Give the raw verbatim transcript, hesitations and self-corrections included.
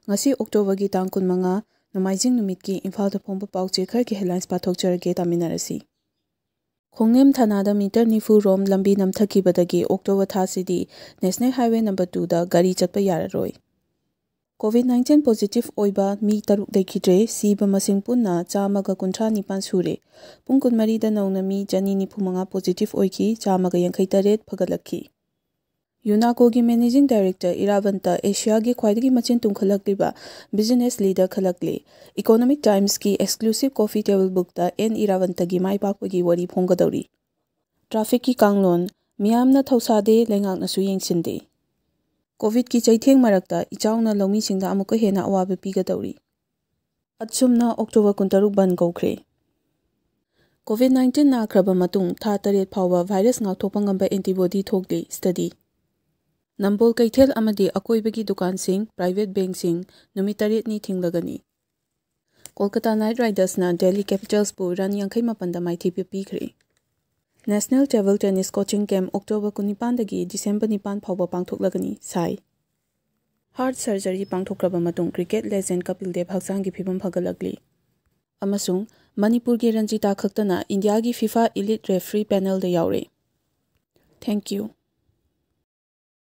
ꯉꯁꯤ ꯑꯣꯛꯇꯣꯕꯔꯒꯤ ꯇꯥꯡ ꯀꯨꯟꯃꯉꯥ, ꯅꯣꯡꯃꯥꯏꯖꯤꯡ ꯅꯨꯃꯤꯠꯀꯤ ꯏꯝꯐꯥꯜꯗ ꯐꯣꯡꯕ ꯄꯥꯎ ꯆꯦ ꯈꯔꯒꯤ headlines ꯄꯥꯊꯣꯛꯆꯔꯒꯦ, ꯇꯥꯃꯤꯟꯅꯔꯁꯤ꯫ ꯈꯣꯡꯅꯦꯝ ꯊꯥꯅꯥꯗ ꯃꯤꯇꯔ ꯅꯤꯐꯨ ꯔꯣꯝ ꯂꯝꯕꯤ ꯅꯝꯊꯈꯤꯕꯗꯒꯤ ꯑꯣꯛꯇꯣꯕꯔ ꯊꯥꯁꯤꯗꯤ National Highway number two ꯗ ꯒꯥꯔꯤ ꯆꯠꯄ ꯌꯥꯔꯔꯣꯏ꯫ COVID nineteen positive ꯑꯣꯏꯕ ꯃꯤ ꯇꯔꯨꯛ ꯂꯩꯈꯤꯗ꯭ꯔꯦ, ꯁꯤꯕ ꯃꯁꯤꯡ ꯄꯨꯟꯅ ꯆꯥꯝꯃꯒ ꯀꯨꯟꯊ꯭ꯔꯥ ꯅꯤꯄꯥꯟ ꯁꯨꯔꯦ꯫ ꯄꯨꯡ ꯀꯨꯟꯃꯔꯤꯗ ꯅꯧꯅ ꯃꯤ ꯆꯅꯤ ꯅꯤꯐꯨ ꯃꯉꯥ positive ꯑꯣꯏꯈꯤ, ꯆꯥꯝꯃꯒ ꯌꯥꯡꯈꯩ ꯇꯔꯦꯠ ꯐꯒꯠꯂꯛꯈꯤ꯫ ꯌꯨꯅꯥꯀꯣꯒꯤ managing director ꯏꯔꯥꯕꯟꯇ ꯑꯦꯁꯤꯌꯥꯒꯤ ꯈ꯭ꯋꯥꯏꯗꯒꯤ ꯃꯆꯤꯟ ꯇꯨꯝꯈꯠꯂꯛꯂꯤꯕ business leader ꯈꯜꯂꯛꯂꯦ꯫ Economic Timesꯀꯤ exclusive coffee table bookꯇ ꯑꯦꯟ ꯏꯔꯥꯕꯟꯇꯒꯤ ꯃꯥꯏ ꯄꯥꯛꯄꯒꯤ ꯋꯥꯔꯤ ꯐꯣꯡꯒꯗꯧꯔꯤ꯫ Trafficꯀꯤ ꯀꯥꯡꯂꯣꯟ, ꯃꯤꯌꯥꯝꯅ ꯊꯧꯁꯥꯗꯦ, ꯂꯩꯉꯥꯛꯅꯁꯨ ꯌꯦꯡꯁꯤꯟꯗꯦ꯫ COVIDꯀꯤ ꯆꯩꯊꯦꯡ ꯃꯔꯛꯇ ꯏꯆꯥꯎꯅ ꯂꯧꯃꯤꯁꯤꯡꯗ ꯑꯃꯨꯛꯀ ꯍꯦꯟꯅ ꯑꯋꯥꯕ ꯄꯤꯒꯗꯧꯔꯤ꯫ ꯑꯁꯨꯝꯅ ꯑꯣꯛꯇꯣꯕꯔ ꯀꯨꯟꯇꯔꯨꯛ ꯕꯟ ꯀꯧꯈ꯭ꯔꯦ꯫ COVID nineteen ꯅꯥꯈ꯭ꯔꯕ ꯃꯇꯨꯡ ꯊꯥ ꯇꯔꯦꯠ ꯐꯥꯎꯕ virus ꯉꯥꯛꯊꯣꯛꯄ ꯉꯝꯕ antibody ꯊꯣꯛꯂꯤ study꯫ ꯅꯝꯕꯣꯜ ꯀꯩꯊꯦꯜ ꯑꯃꯗꯤ ꯑꯀꯣꯏꯕꯒꯤ ꯗꯨꯀꯥꯟꯁꯤꯡ, private bankꯁꯤꯡ ꯅꯨꯃꯤꯠ ꯇꯔꯦꯠꯅꯤ ꯊꯤꯡꯂꯒꯅꯤ꯫ ꯀꯣꯜꯀꯇꯥ Knight Ridersꯅ Delhi Capitalsꯕꯨ run ꯌꯥꯡꯈꯩ ꯃꯥꯄꯟꯗ ꯃꯥꯏꯊꯤꯕ ꯄꯤꯈ꯭ꯔꯦ꯫ National Table Tennis Coaching Camp October ꯀꯨꯟꯅꯤꯄꯥꯟꯗꯒꯤ ꯗꯤꯁꯦꯝꯕꯔ ꯅꯤꯄꯥꯟ ꯐꯥꯎꯕ ꯄꯥꯡꯊꯣꯛꯂꯒꯅꯤ꯫ ꯁꯥꯏ꯫ Heart surgery ꯄꯥꯡꯊꯣꯛꯈ꯭ꯔꯕ ꯃꯇꯨꯡ cricket legend Kapil Dev ꯍꯛꯆꯥꯡꯒꯤ ꯐꯤꯕꯝ ꯐꯒꯠꯂꯛꯂꯤ꯫ ꯑꯃꯁꯨꯡ ꯃꯅꯤꯄꯨꯔꯒꯤ ꯔꯟꯖꯤꯇꯥ ꯈꯛꯇꯅ ꯏꯟꯗꯤꯌꯥꯒꯤ FIFA Elite Referee panelꯗ ꯌꯥꯎꯔꯦ꯫ Thank you꯫